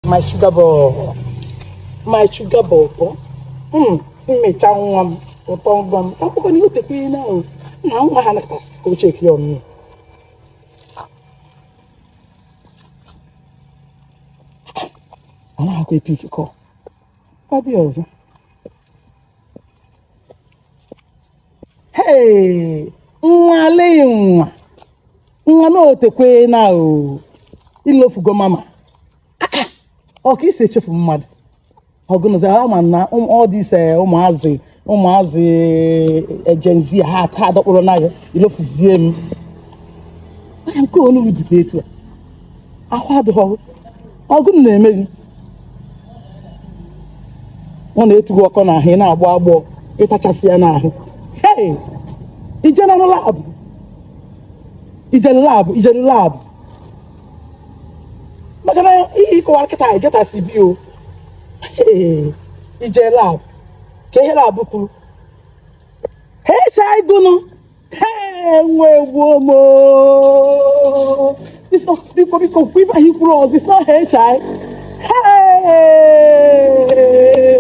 My sugar boy, my sugar boy. Mmecha nwa m, ụtọ ngwa m akwụkwọ na ihe otekwe na o na nwa ha nakọtasị ka o cheki ọnụ. Ọ na-akwa epick call ọ dị ọzọ. Hey, nwa, lee nwa nwa na otekwe na o ilofugo mama. Ọ ka isi echefu mmadụ ọgụnụzi ama na ọ dị ise ụmụazị Gen Z ha dọkpụrụ na gị ilofuzie m anya nke onu dịzi etu a ahụ adịghị ọgụ na-eme gị. Ọ na-etu gị ọkọ n'ahụ, ị na-agbọ agbọ, ịtachasị ya n'ahụ. Hey, ijere lab, ijere lab, ijere lab, maka na ihe ịkọwara kịta egetasi bi o. Hey, ije lab ka ihe lab kwuru HI gụnụ. Hey, nwa egbuo m o. It's not, biko biko kwu ife ahụ kwuru ọzọ. It's not HI.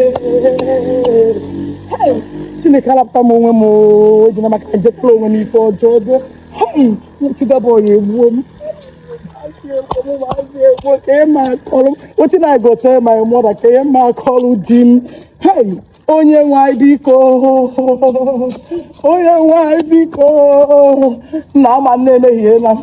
Hey! Hey! Chineke alapụta m onwe m o. Ejina maka njetara onwe m ife ọjọọ ebe. Hey! Sugar boy egbuo m. Ka ihe ma akọrọ wetin I go tell my mother, ka ihe ma akọrọ di m. Hey, onye nwe anyị biko, onye nwe anyị biko, na ama nne emehiela m,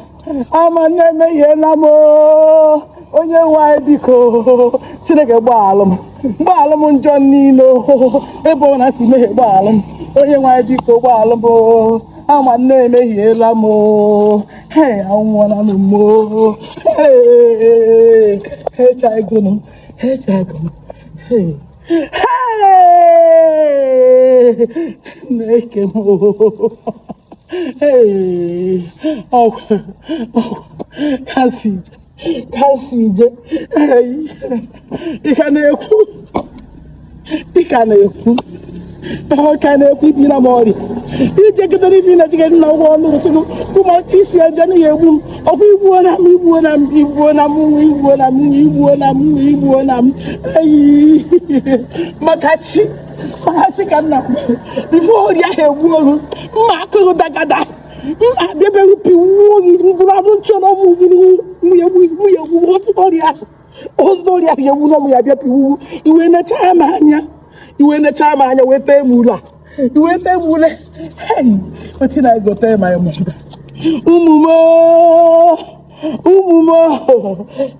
ama nne emehiela m o. Onye nwe anyị biko, Chineke gbaalụ m, gbaalụ m njọ niile o. Ebe ọ na-asị mehie, gbaalụ m. Onye nwe anyị biko, gbaalụ m o. Ama nne emehiela m o. Hey, anwụọla m o. Hey, HI gụnụ, HI gụnụ. Hey, hey, Chineke m o. Hey, ọgwụ ọgwụ kasi kasi je. Hey, ị ka na-ekwu, ị ka na-ekwu, ọ ka na-ekwu ibi na m ọrịa ijegidere ibi na jigere na ụgwọ ọnụ sị gị ụmụaka isi eje na ya egbu m ọkwa. Igbuo na m, igbuo na m, igbuo na m nwa, igbuo na m nwa, igbuo na m nwa, igbuo na m. Eyi, maka chi, maka chi ka m na-agba before ọrịa ahụ egbuo gị, mma akụrụ dagada mma abịabeghị piwuo gị mkpụrụ anụ nchọrọ m gburu m ya egbu m ya egbu ọtụtụ ọrịa ahụ, ọtụtụ ọrịa ahụ ya egbu na m ya bịa piwuo. Iwe nechaa m anya, iwe nechaa m anya, wee tee m ule a, iwe tee m ule. Hey, wetin I go tell my mother? Ụmụ m o, ụmụ m o,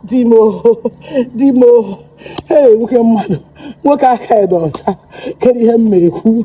di m o, di m o. Hey, nwoke mmadụ, nwoke aka edo ọcha, kedu ihe m ma ekwu?